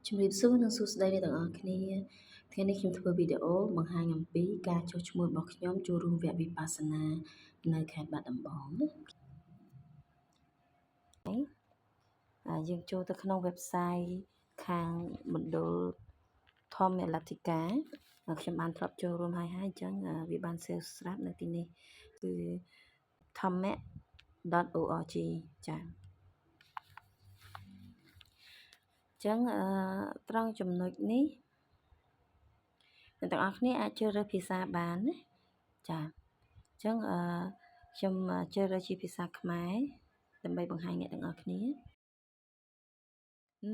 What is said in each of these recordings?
ជំរាបសួរនិងសួស្តីអ្នកទាំងអស់គ្នាថ្ងៃនេះខ្ញុំធ្វើវីដេអូបង្ហាញអំពីការចុះឈ្មោះរបស់ខ្ញុំចូលរួមវគ្គវិបស្សនានៅខេត្តបាត់ដំបងណាយើងចូលទៅក្នុង website ខាងមណ្ឌលធម្មលទ្ធិកាខ្ញុំបានធ្លាប់ចូលរួមហើយហើយអញ្ចឹងវាបាន save ស្រាប់នៅទីនេះគឺ dhamma.org ចា៎អញ្ចឹងត្រង់ចំណុចនេះអ្នកទាំងអស់គ្នាអាចជ្រើសរើសភាសាបានណាចាអញ្ចឹងខ្ញុំជ្រើសរើសជាភាសាខ្មែរដើម្បីបង្ហាញអ្នកទាំងអស់គ្នា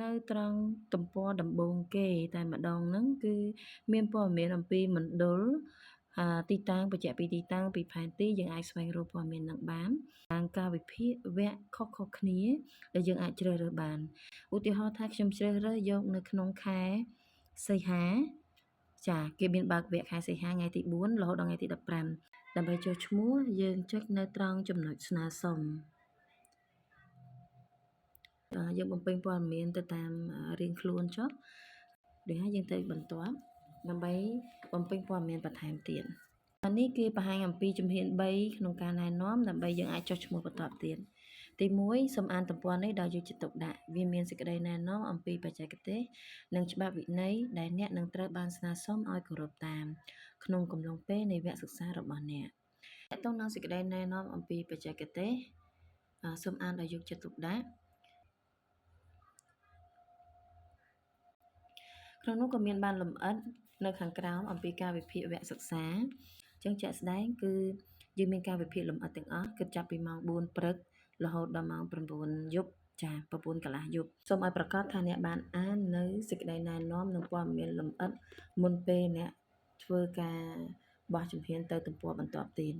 នៅត្រង់ទំព័រដំបូងគេតែម្ដងហ្នឹងគឺមានព័ត៌មានអំពីមណ្ឌលទីតាំងបញ្ជាក់ពីទីតាំងពីផែនទីយើងអាចស្វែងរកព័ត៌មាននឹងបានតាមការវិភាគវគ្គខុសៗគ្នាដែលយើងអាចជ្រើសរើសបានឧទាហរណ៍ថាខ្ញុំជ្រើសរើសយកនៅក្នុងខែសីហាចាគេមានបើកវគ្គខែសីហាថ្ងៃទី4រហូតដល់ថ្ងៃទី15ដើម្បីចុះឈ្មោះយើងចុចនៅត្រង់ចំណុចស្នើសុំយើងបំពេញព័ត៌មានទៅតាមរៀងខ្លួនចុះដូចហើយយើងទៅបន្ទាប់ដើម្បីបំពេញព័ត៌មានបន្ថែមទៀតនេះគេបង្ហាញអំពីជំហាន3ក្នុងការណែនាំដើម្បីយើងអាចចុះឈ្មោះបន្តទៀតទី1សូមអានទំព័រនេះដោយយកចិត្តទុកដាក់វាមានសេចក្តីណែនាំអំពីបច្ចេកទេសនិងច្បាប់វិន័យដែលអ្នកនឹងត្រូវបានស្នើសុំឲ្យគោរពតាមក្នុងកំឡុងពេលនៃវគ្គសិក្សារបស់អ្នកតទៅនឹងសេចក្តីណែនាំអំពីបច្ចេកទេសសូមអានដោយយកចិត្តទុកដាក់ក្នុងនោះក៏មានបានលម្អិតនៅខាងក្រោមអំពីការវិភាគវគ្គសិក្សាអញ្ចឹងជាក់ស្ដែងគឺយើងមានការវិភាគលម្អិតទាំងអស់គិតចាប់ពីម៉ោង4ព្រឹករហូតដល់ម៉ោង9យប់ចា9កន្លះយប់សូមឲ្យប្រកាសថាអ្នកបានអាននៅសេចក្តីណែនាំនិងព័ត៌មានលម្អិតមុនពេលអ្នកធ្វើការបោះជំហានទៅទំព័របន្ទាប់ទៀត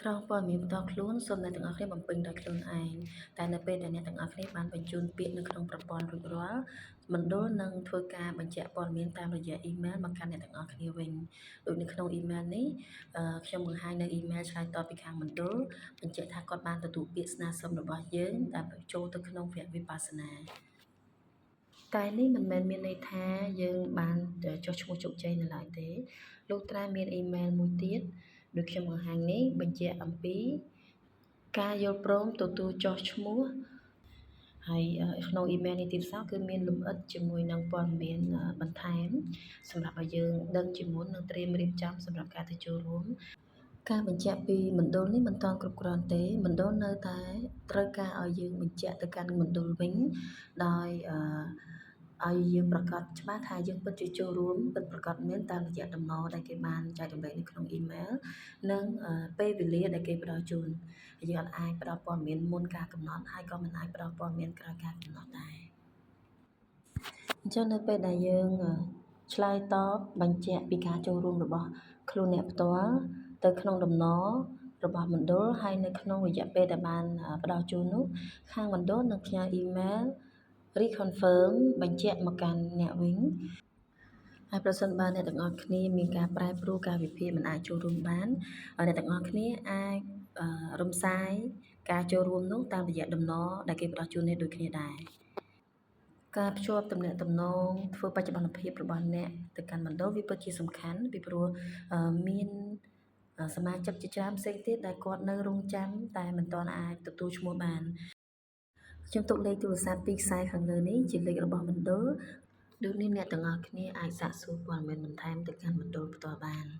ត្រង់ព័ត៌មានផ្ទាល់ខ្លួនសូមអ្នកទាំងអស់គ្នាបំពេញដោយខ្លួនឯងតែនៅពេលដែលអ្នកទាំងអស់គ្នាបានបញ្ជូនពាក្យនៅក្នុងប្រព័ន្ធរួចរាល់មណ្ឌលនឹងធ្វើការបញ្ជាក់ព័ត៌មានតាមរយៈអ៊ីមែលមកកាន់អ្នកទាំងអស់គ្នាវិញដូចនៅក្នុងអ៊ីមែលនេះខ្ញុំបង្ហាញនៅអ៊ីមែលឆ្លើយតបពីខាងមណ្ឌលបញ្ជាក់ថាគាត់បានទទួលពាក្យស្នើសុំរបស់យើងដែលចូលទៅក្នុងវគ្គវិបស្សនាតែនេះមិនមែនមានន័យថាយើងបានចុះឈ្មោះជោគជ័យនៅឡើយទេលោកត្រាមានអ៊ីមែលមួយទៀតដូចខ្ញុំបង្ហាញនេះបញ្ជាក់អំពីការយល់ព្រមទទួលចុះឈ្មោះហើយក្នុងអ៊ីមែលនេះទៀតសោះគឺមានលម្អិតជាមួយនឹងព័ត៌មានបន្ថែមសម្រាប់ឲ្យយើងដឹងជាមុននិងត្រៀមរៀបចំសម្រាប់ការទៅចូលរួមការបញ្ជាក់ពីមណ្ឌលនេះមិនទាន់គ្រប់គ្រាន់ទេមណ្ឌលនៅតែត្រូវការឲ្យយើងបញ្ជាក់ទៅកាន់មណ្ឌលវិញដោយឲ្យយើងប្រកាសច្បាស់ថាយើងពិតជាចូលរួមពិតប្រាកដមែនតាមរយៈតំណដែលគេបានចែករំលែកនៅក្នុងអ៊ីមែលនិងពេលវេលាដែលគេផ្ដល់ជូនយើងអត់អាចផ្ដល់ព័ត៌មានមុនការកំណត់ហើយក៏មិនអាចផ្ដល់ព័ត៌មានក្រោយការកំណត់ដែរអញ្ចឹងនៅពេលដែលយើងឆ្លើយតបបញ្ជាក់ពីការចូលរួមរបស់ខ្លួនអ្នកផ្ទាល់ទៅក្នុងតំណរបស់មណ្ឌលហើយនៅក្នុងរយៈពេលដែលបានផ្ដល់ជូននោះខាងមណ្ឌលនឹងផ្ញើអ៊ីមែល reconfirm បញ្ជាក់មកកាន់អ្នកវិញហើយប្រសិនបើអ្នកទាំងអស់គ្នាមានការប្រែប្រួលការវិភាគមិនអាចចូលរួមបានអ្នកទាំងអស់គ្នាអាចរំសាយការចូលរួមនោះតាមរយៈតំណដែលគេផ្ដល់ជូននេះដូចគ្នាដែរការភ្ជាប់ទំនាក់ទំនងធ្វើបច្ចុប្បន្នភាពរបស់អ្នកទៅកាន់មណ្ឌលវាពិតជាសំខាន់ពីព្រោះមានសមាជិកជាច្រើនផ្សេងទៀតដែលគាត់នៅរងចាំតែមិនទាន់អាចទទួលឈ្មោះបានខ្ញុំទុកលេខទូរស័ព្ទពីរខ្សែខាងលើនេះជាលេខរបស់មណ្ឌលដូចនេះអ្នកទាំងអស់គ្នាអាចសាកសួរព័ត៌មានបន្ថែមទៅកាន់មណ្ឌលផ្ទាល់បាន។